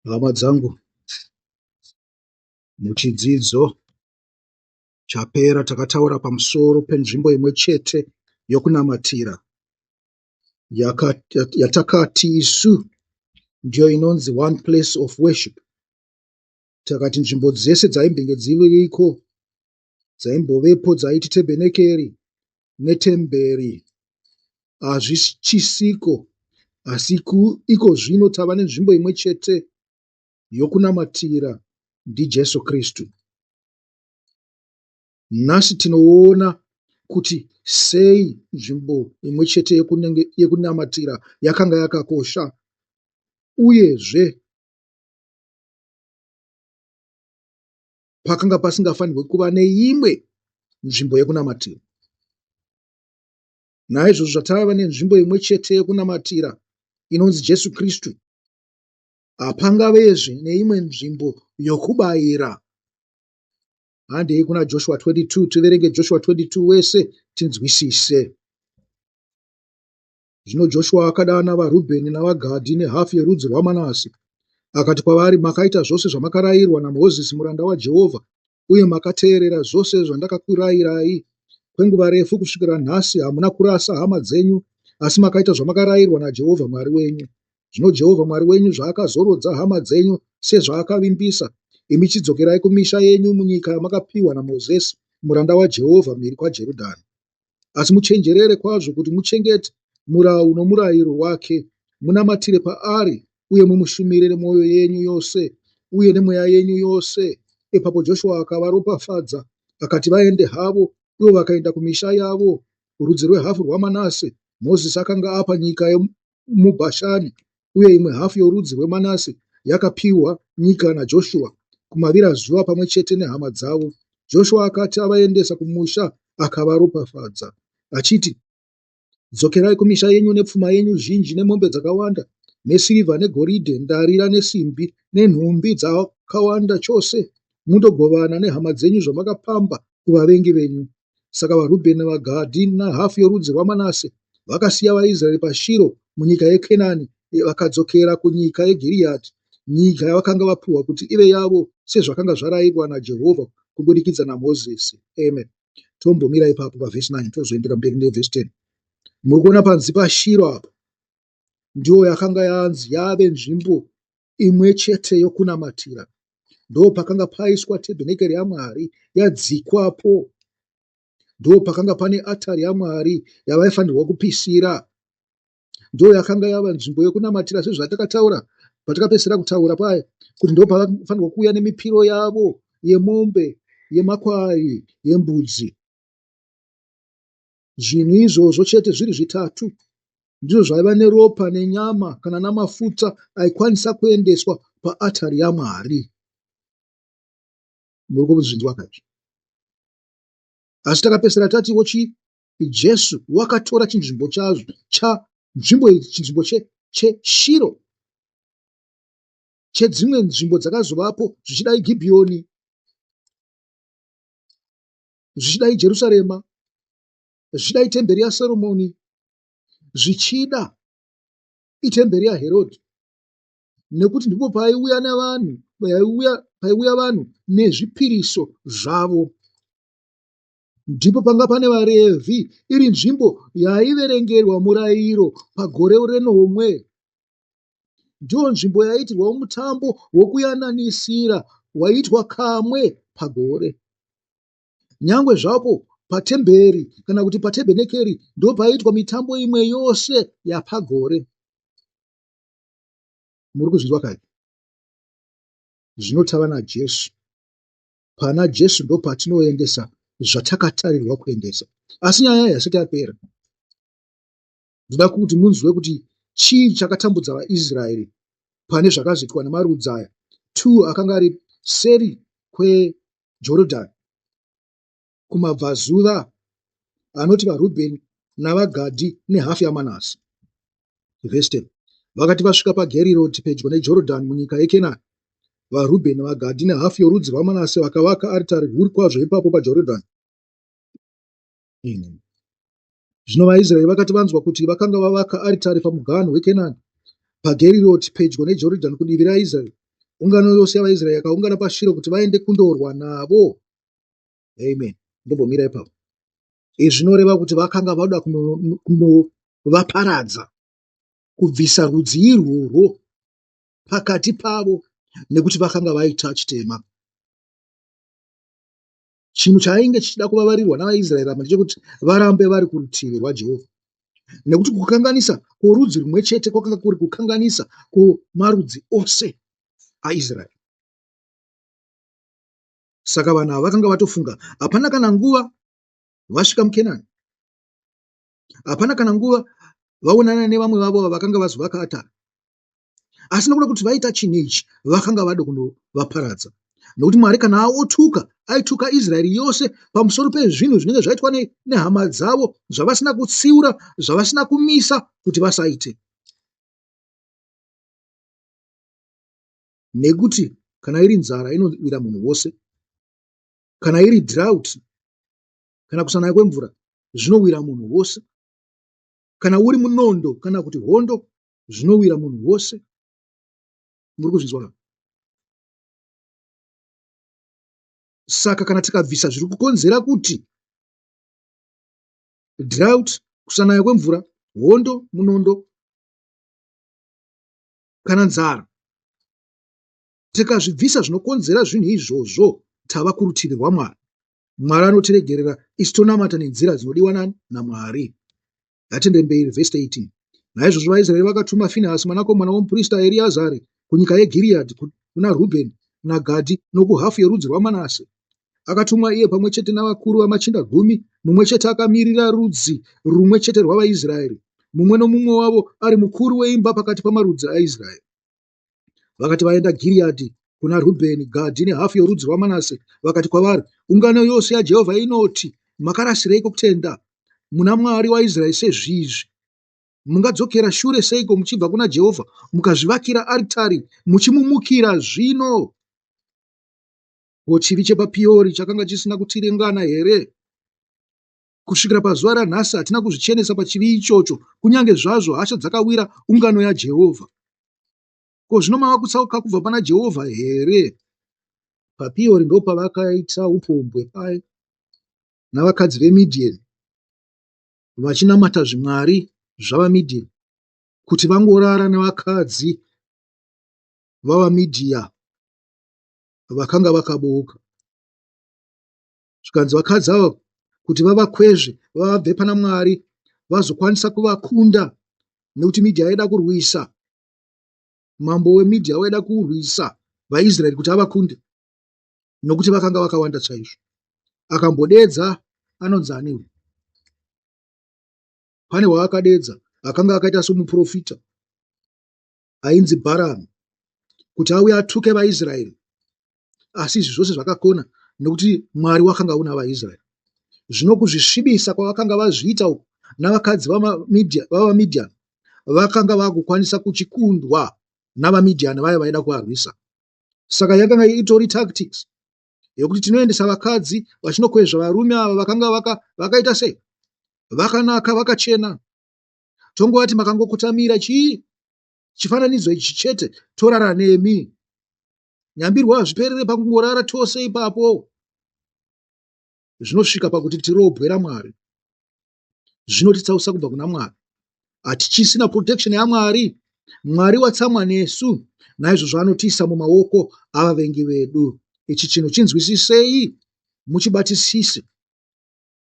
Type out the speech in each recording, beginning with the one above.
Hama dzangu, muchidzidzo chapera takataura pamusoro penzvimbo imwe chete yokunamatira yatakati isu ndiyo inonzi one place of worship. Takati nzvimbo dzese dzaimbenge dziriko dzaimbovepo dzaiti tebhenekeri netemberi hazvichisiko asi iko zvino tava nenzvimbo imwe chete yokunamatira ndiJesu Kristu. Nhasi tinoona kuti sei nzvimbo imwe chete yekunamatira yakanga yakakosha uyezve pakanga pasingafanirwe kuva neimwe nzvimbo yekunamatira. Naizvozvo zvatava nenzvimbo imwe chete yekunamatira inonzi Jesu Kristu, hapangavezve neimwe nzvimbo yokubayira. Handei kuna Joshua 22 tiverenge Joshua 22 wese tinzwisise. Zvino Joshua akadana vaRubheni navaGadhi nehafu yerudzi rwaManase, akati kwavari, Makaita zvose zvamakarayirwa naMozisi muranda waJehovha, uye makateerera zvose zvandakakurayirai. Kwenguva refu kusvikira nhasi hamuna kurasa hama dzenyu, asi makaita zvamakarayirwa naJehovha Mwari wenyu. Zvino Jehovha Mwari wenyu zvaakazorodza hama dzenyu sezvaakavimbisa, imi chidzokerai kumisha yenyu munyika yamakapiwa naMozisi muranda waJehovha mhiri kwaJorodhani. Asi muchenjerere kwazvo kuti muchengete murau nomurayiro wake, munamatire paari uye mumushumire nemwoyo yenyu yose uye nemweya yenyu yose. Ipapo Joshua akavaropafadza akati vaende havo, ivo vakaenda kumisha yavo. Rudzi rwehafu rwaManase, Mozisi akanga apa nyika muBhashani, uye imwe hafu yorudzi rweManase yakapiwa nyika naJoshua kumavirazuva pamwe chete nehama dzavo. Joshua akati avaendesa kumusha akavaropafadza, achiti, Dzokerai kumisha yenyu nepfuma yenyu zhinji nemombe dzakawanda, nesirivha negoridhe, ndarira nesimbi, nenhumbi dzakawanda chose, mundogovana nehama dzenyu zvamakapamba kuvavengi venyu. Saka vaRubheni, vaGadhi nahafu yorudzi rwaManase vakasiya vaIsraeri paShiro munyika yeKenani vakadzokera kunyika yeGiriyadhi, nyika yavakanga vapiwa kuti ive yavo sezvakanga zvarayirwa naJehovha kubudikidza naMozisi. Amen. Tombomira ipapo pavhesi 9 tozoendera mberi nevhesi 10. Muri kuona panzi paShiro apa ndiyo yakanga yanzi yave nzvimbo imwe chete yokunamatira. Ndopakanga paiswa tebhenekeri yaMwari yadzikwapo. Ndopakanga pane atari yaMwari yavaifanirwa kupisira. Ndo yakanga yava nzvimbo yokunamatira sezvatakataura patakapedzisira kutaura paya kuti ndopavafanirwa kuuya nemipiro yavo yemombe, yemakwai, yembudzi. Zvinhu izvozvo chete zviri zvitatu ndizvo zvaiva neropa nenyama kana namafuta aikwanisa kuendeswa paatari yaMwari. Muri kuzvinzwa ka izvi? Asi takapedzisira tatiwo chii? Jesu wakatora chinzvimbo chazvo cha nzvimbo idzi, chinzvimbo che cheShiro chedzimwe nzvimbo dzakazovapo zvichida iGibhiyoni, zvichida iJerusarema, zvichida itemberi yaSoromoni, zvichida itemberi yaHerodhi, nekuti ndipo paiuya navanhu paiuya paiuya vanhu nezvipiriso zvavo. Ndipo panga pane vaRevhi, iri nzvimbo yaiverengerwa murayiro pagore renomwe. Ndiyo nzvimbo yaiitirwawo mutambo wokuyananisira waiitwa kamwe pagore. Nyangwe zvapo patemberi kana kuti patebhenekeri ndopaiitwa mitambo imwe yose yapagore. Muri kuzvinzwa kai? Zvino tava naJesu. Pana Jesu ndopatinoendesa zvatakatarirwa kuendesa. Asi nyaya iyi haisati yapera. Ndoda kuti munzwe kuti chii chakatambudza vaIsraeri pane zvakazoitwa nemarudzi aya two akanga ari seri kweJorodhani kumabvazuva anoti vaRubheni navaGadhi nehafu yaManase. Vhesi 10 Vakati vasvika paGeriroti pedyo neJorodhani munyika yeKenani, vaRubheni, vaGadhi nehafu yorudzi rwaManase vakavaka aritari huru kwazvo ipapo paJorodhani. Amen. Zvino vaIsraeri vakati vanzwa kuti vakanga vavaka aritari pamuganhu weKenani, paGeriroti pedyo neJorodhani kudivi raIsraeri, Ungano yose yavaIsraeri yakaungana paShiro kuti vaende kundorwa navo. Amen. Ndombomira ipapo. Izvi zvinoreva kuti vakanga vada kunovaparadza, kubvisa rudzi irworwo pakati pavo nekuti vakanga vaita chitema. Chinhu chainge chichida kuvavarirwa navaIsraeri apa ndechekuti varambe vari kurutivi rwaJehovha, nekuti kukanganisa kworudzi rumwe chete kwakanga kuri kukanganisa kwomarudzi ose aIsraeri. Saka vanhu ava vakanga vatofunga, hapana kana nguva vasvika muKenani, hapana kana nguva vaonana nevamwe vavo vakanga vazovaka atari. Asi nokuda kuti vaita chinhu ichi, vakanga vada kunovaparadza. Nokuti Mwari kana aotuka, aituka Israeri yose pamusoro pezvinhu zvinenge zvaitwa nehama dzavo zvavasina kutsiura, zvavasina kumisa kuti vasaite. Nekuti kana iri nzara inowira munhu wose, kana iri drought kana kusanaya kwemvura zvinowira munhu wose, kana uri munondo kana kuti hondo zvinowira munhu wose. Muri kuzvinzwa ka? Saka kana tikabvisa zviri kukonzera kuti drought, kusanaya kwemvura, hondo, munondo kana nzara, tikazvibvisa zvinokonzera zvinhu izvozvo, tava kurutivi rwaMwari. Mwari anotiregerera isu tonamata nenzira dzinodiwa nani? NaMwari. Ngatende mberi, vhesi 18. Naizvozvo vaIsraeri vakatuma Finehasi mwanakomana womuprista Eriazari kunyika yeGiriyadhi kuna Rubheni naGadhi nokuhafu yorudzi rwaManase. Akatumwa iye pamwe chete navakuru vamachinda gumi, mumwe chete akamirira rudzi rumwe chete rwavaIsraeri, mumwe nomumwe wavo ari mukuru weimba pakati pamarudzi aIsraeri. Vakati vaenda Giriyadhi kuna Rubheni, Gadhi nehafu yorudzi rwaManase, vakati kwavari, Ungano yose yaJehovha inoti, Makarasireiko kutenda muna Mwari waIsraeri sezvizvi? Mungadzokera shure seiko muchibva kuna Jehovha mukazvivakira aritari muchimumukira zvino? Ko chivi chepaPiyori chakanga chisina kutiringana here? Kusvikira pazuva ranhasi hatina kuzvichenesa pachivi ichocho, kunyange zvazvo hasha dzakawira ungano yaJehovha. Ko zvino mava kutsauka kubva pana Jehovha here? PaPiyori ndopavakaita upombwe paye navakadzi veMidhiani vachinamata zvimwari zvavaMidhiani kuti vangorara nevakadzi vavaMidhia vakanga vakabooka. Zvikanzi vakadzi ava kuti vavakwezve vavabve pana Mwari vazokwanisa kuvakunda nekuti Midhia yaida kurwisa mambo weMidhia waida kurwisa vaIsraeri kuti avakunde nokuti vakanga vakawanda chaizvo. Akambodedza anonzi ani uyu? Pane waakadedza akanga akaita somuprofita ainzi Bharami kuti auye atuke vaIsraeri. Asi izvi zvose zvakakona nokuti Mwari wakanga una vaIsraeri. Zvino kuzvisvibisa kwavakanga vazviita uku navakadzi vavaMidhiani vakanga vakukwanisa kuchikundwa navaMidhiani vaya vaida kuvarwisa. Saka yakanga itori tactics yekuti tinoendesa vakadzi vachinokwezva varume ava vakanga vakaita sei vakanaka vakachena tongovati makangokotamira chii chifananidzo ichi chete torara nemi nyambirwa hazviperere pakungorara tose ipapo zvinosvika pakuti tirobwe raMwari zvinotitsausa kubva kuna Mwari hatichisina protection yaMwari Mwari watsamwa nesu naizvozvo anotiisa mumaoko avavengi vedu ichi chinhu chinzwisisei muchibatisise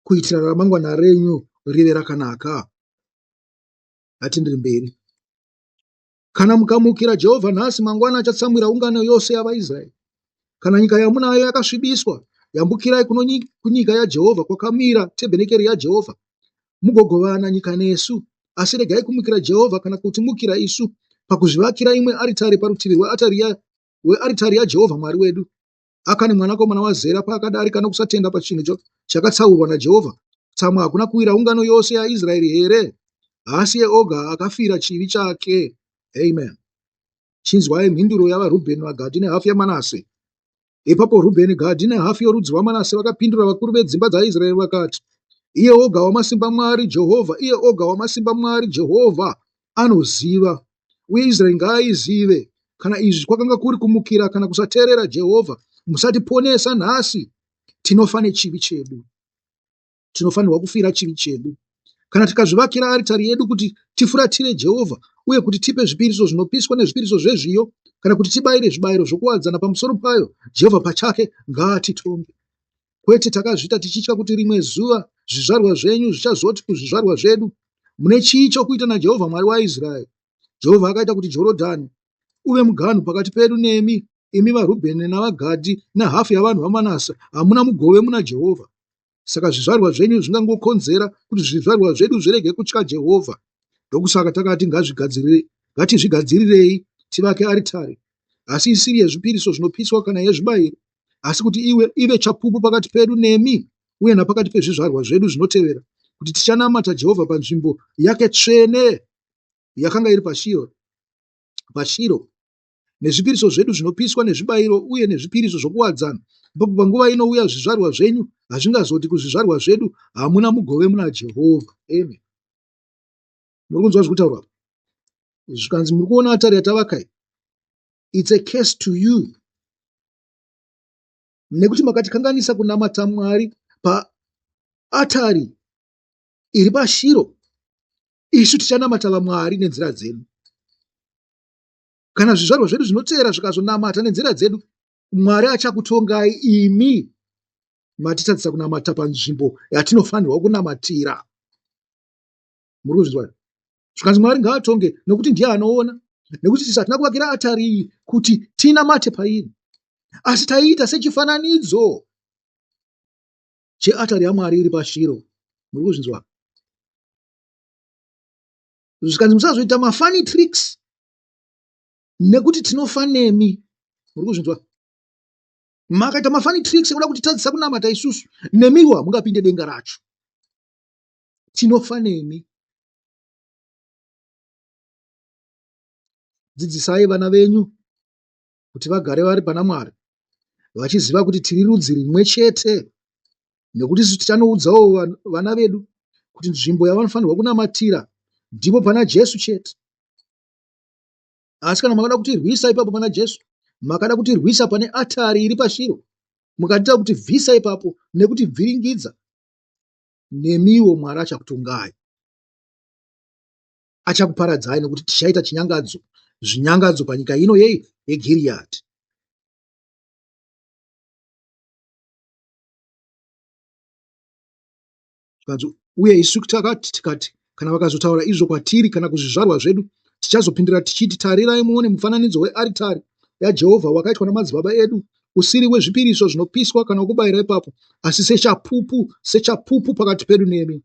kuitira ramangwana renyu rive rakanaka Ngatendere mberi. Kana mukamukira Jehovha nhasi, mangwana achatsamwira ungano yose yavaIsraeri. Kana nyika yamunayo yakasvibiswa, yambukirai kunyika yaJehovha kwakamira tebhenekeri yaJehovha, mugogovana nyika nesu. Asi regai kumukira Jehovha kana kutimukira isu pakuzvivakira imwe aritari parutivi rwearitari yaJehovha Mwari wedu. Akani mwanakomana waZera paakadarika nokusatenda pachinhu chakatsaurwa naJehovha, kutsamwa hakuna kuwira ungano yose yaIsraeri here? Haasiye oga akafira chivi chake. Amen. Chinzwai mhinduro yavaRubheni, vaGadhi nehafu yaManase. Ipapo Rubheni, Gadhi nehafu yorudzi rwaManase vakapindura vakuru vedzimba dzaIsraeri vakati, Iye oga wamasimba Mwari Jehovha, iye oga wamasimba Mwari Jehovha anoziva, uye Israeri ngaaizive. Kana izvi kwakanga kuri kumukira kana kusateerera Jehovha, musatiponesa nhasi, tinofa nechivi chedu. Tinofanirwa kufira chivi chedu. Kana tikazvivakira aritari yedu kuti tifuratire Jehovha uye kuti tipe zvipiriso zvinopiswa nezvipiriso zvezviyo, kana kuti tibayire zvibayiro zvokuwadzana pamusoro payo, Jehovha pachake ngaatitonge. Kwete, takazviita tichitya kuti rimwe zuva zvizvarwa zvenyu zvichazoti kuzvizvarwa zvedu, Mune chii chokuita naJehovha Mwari waIsraeri? Jehovha akaita kuti Jorodhani uve muganhu pakati pedu nemi, imi vaRubheni navaGadhi nehafu yavanhu vaManase, hamuna mugove muna Jehovha. Saka zvizvarwa zvenyu zvingangokonzera kuti zvizvarwa zvedu zvirege kutya Jehovha. Ndokusaka takati ngatizvigadzirirei tivake aritari, asi isiri yezvipiriso zvinopiswa kana yezvibayiro, asi kuti iwe ive chapupu pakati pedu nemi uye napakati pezvizvarwa zvedu zvinotevera, kuti tichanamata Jehovha panzvimbo yake tsvene yakanga iri paShiro, paShiro nezvipiriso zvedu zvinopiswa nezvibayiro uye nezvipiriso zvokuwadzana. Ipapo panguva inouya zvizvarwa zvenyu hazvingazoti kuzvizvarwa zvedu, Hamuna mugove muna Jehovha. Amen. Muri kunzwa zviri kutaurwa apa? Zvikanzi muri kuona atari yatavaka iyi? It's a curse to you. Nekuti makatikanganisa kunamata Mwari paatari iri paShiro, isu tichanamata vamwari nenzira dzedu. Kana zvizvarwa zvedu zvinoteera zvikazonamata nenzira dzedu, Mwari achakutongai imi matitadzisa kunamata panzvimbo yatinofanirwa kunamatira. Muri kuzvinzwa here? Zvikanzi Mwari ngaatonge nokuti ndiye anoona, nekuti tisu hatina kuvakira atari iyi kuti tinamate pairi, asi taiita sechifananidzo cheatari yaMwari iri paShiro. Muri kuzvinzwa? Zvikanzi musazoita mafunny tricks nekuti tinofa nemi. Muri kuzvinzwa? Makaita mafunny tricks ekuda kutitadzisa kunamata isusu, nemiwo hamungapinde denga racho. Tinofa nemi. Dzidzisai vana venyu kuti vagare vari pana Mwari vachiziva kuti tiri rudzi rimwe chete nekuti isu tichanoudzawo vana vedu kuti nzvimbo yavanofanirwa kunamatira ndipo pana Jesu chete. Asi kana makada kutirwisa ipapo pana Jesu, makada kutirwisa pane atari iri paShiro, mukatiita kuti bvisa ipapo nekutibviringidza, nemiwo Mwari achakutongai. Achakuparadzai nekuti tichaita chinyangadzo, zvinyangadzo panyika ino yei yeGiriyadhi. Zvikanzi, uye isu takati tikati kana vakazotaura izvo kwatiri kana kuzvizvarwa zvedu, tichazopindura tichiti, Tarirai muone mufananidzo wearitari yaJehovha wakaitwa namadzibaba edu, usiri wezvipiriso zvinopiswa kana wokubayira ipapo, asi sechapupu, sechapupu pakati pedu nemi.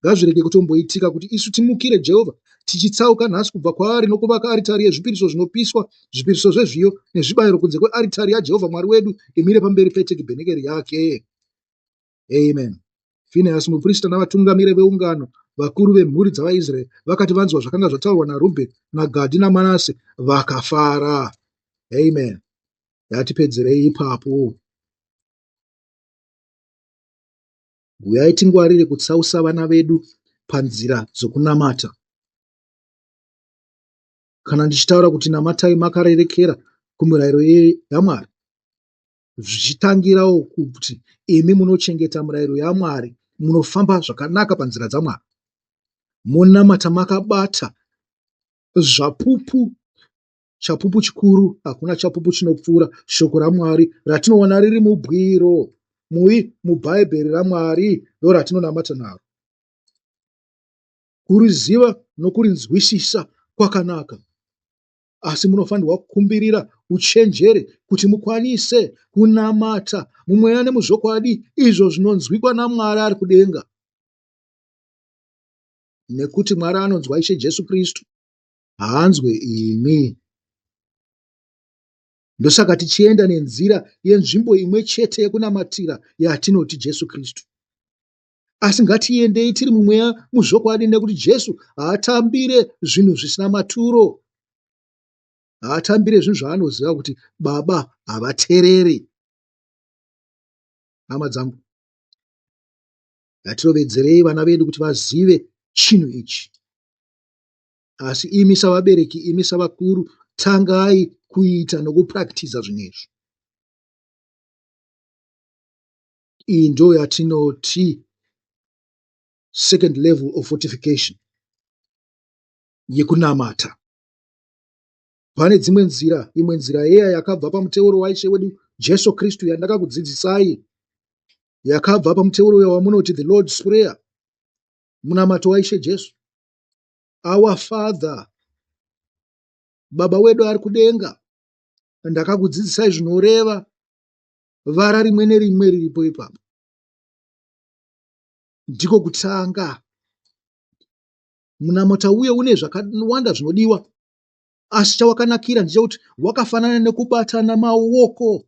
Ngazvirege kutomboitika kuti isu timukire Jehovha, tichitsauka nhasi kubva kwaari nokuvaka aritari yezvipiriso zvinopiswa, zvipiriso zvezviyo, nezvibayiro kunze kwearitari yaJehovha Mwari wedu imire pamberi petekibhenekeri yake. Amen. Finehasi muprista navatungamiri veungano, vakuru vemhuri dzavaIsraeri, vakati vanzwa zvakanga zvataurwa naRubheni naGadhi naManase, vakafara. Amen. Ngatipedzerei ipapo. Huyai tingwarire kutsausa vana vedu panzira dzokunamata. Kana ndichitaura kuti namatai makarerekera kumurayiro yaMwari, zvichitangirawo kuti imi munochengeta murayiro yaMwari, munofamba zvakanaka panzira dzaMwari, monamata makabata zvapupu Chapupu chikuru, hakuna chapupu chinopfuura Shoko raMwari ratinowana riri mubwiro, mui muBhaibheri raMwari ndoratinonamata naro. Kuriziva nokurinzwisisa kwakanaka, asi munofanirwa kukumbirira uchenjeri kuti mukwanise kunamata mumweya nemuzvokwadi izvo zvinonzwikwa naMwari ari kudenga. Nekuti Mwari anonzwa Ishe Jesu Kristu. haanzwe imi. Ndosaka tichienda nenzira yenzvimbo imwe chete yekunamatira yatinoti Jesu Kristu. Asi ngatiendei tiri mumweya muzvokwadi nekuti Jesu haatambire zvinhu zvisina maturo. Haatambire zvinhu zvaanoziva kuti baba havatereri. Hama dzangu, ngatirovedzerei vana vedu kuti vazive chinhu ichi. Asi imi savabereki, imi savakuru, tangai kuita nokupractiza zvinhu izvi. Iyi ndo yatinoti second level of fortification yekunamata. Pane dzimwe nzira, imwe nzira iya yakabva pamuteuro waIshe wedu Jesu Kristu yandakakudzidzisai, yakabva pamuteuro uya wamunoti the Lord's Prayer, munamato waIshe Jesu. Our Father, Baba wedu ari kudenga, ndakakudzidzisai zvinoreva vara rimwe nerimwe riripo ipapo. Ndiko kutanga. Munamato uye une zvakawanda zvinodiwa, asi chawakanakira ndechekuti wakafanana nekubatana maoko.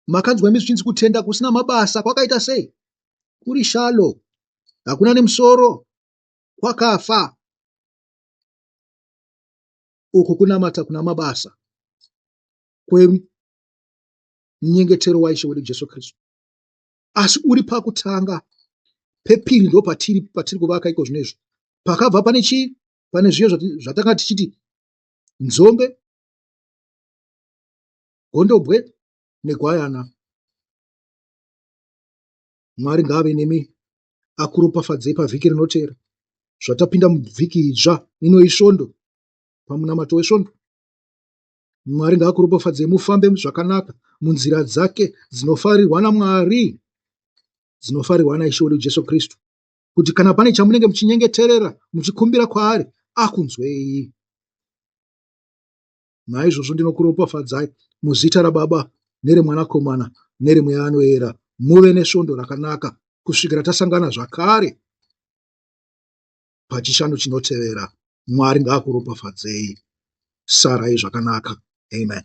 Makanzwa imi zvichinzi kutenda kusina mabasa kwakaita sei? Kuri shallow, hakuna nemusoro, kwakafa. Uku kunamata kuna mabasa kwemunyengetero waIshe wedu Jesu Kristu. Asi uri pakutanga pepiri ndo patiri patiri kuvaka iko zvino izvi. Pakabva pane chii? Pane zviyo zvatanga tichiti nzombe, gondobwe negwayana. Mwari ngaave nemi akuropafadzei pavhiki rinotevera. Zvatapinda muvhiki idzva ino isvondo pamunamato wesvondo. Mwari ngaakuropafadzei mufambe zvakanaka munzira dzake dzinofarirwa naMwari, dzinofarirwa naIshe wedu Jesu Kristu, kuti kana pane chamunenge muchinyengeterera muchikumbira kwaari akunzwei. Naizvozvo ndinokuropafadzai muzita raBaba nereMwanakomana nereMweya Anoera. Muve nesvondo rakanaka kusvikira tasangana zvakare paChishanu chinotevera. Mwari ngaakuropafadzei. Sarai zvakanaka. Amen.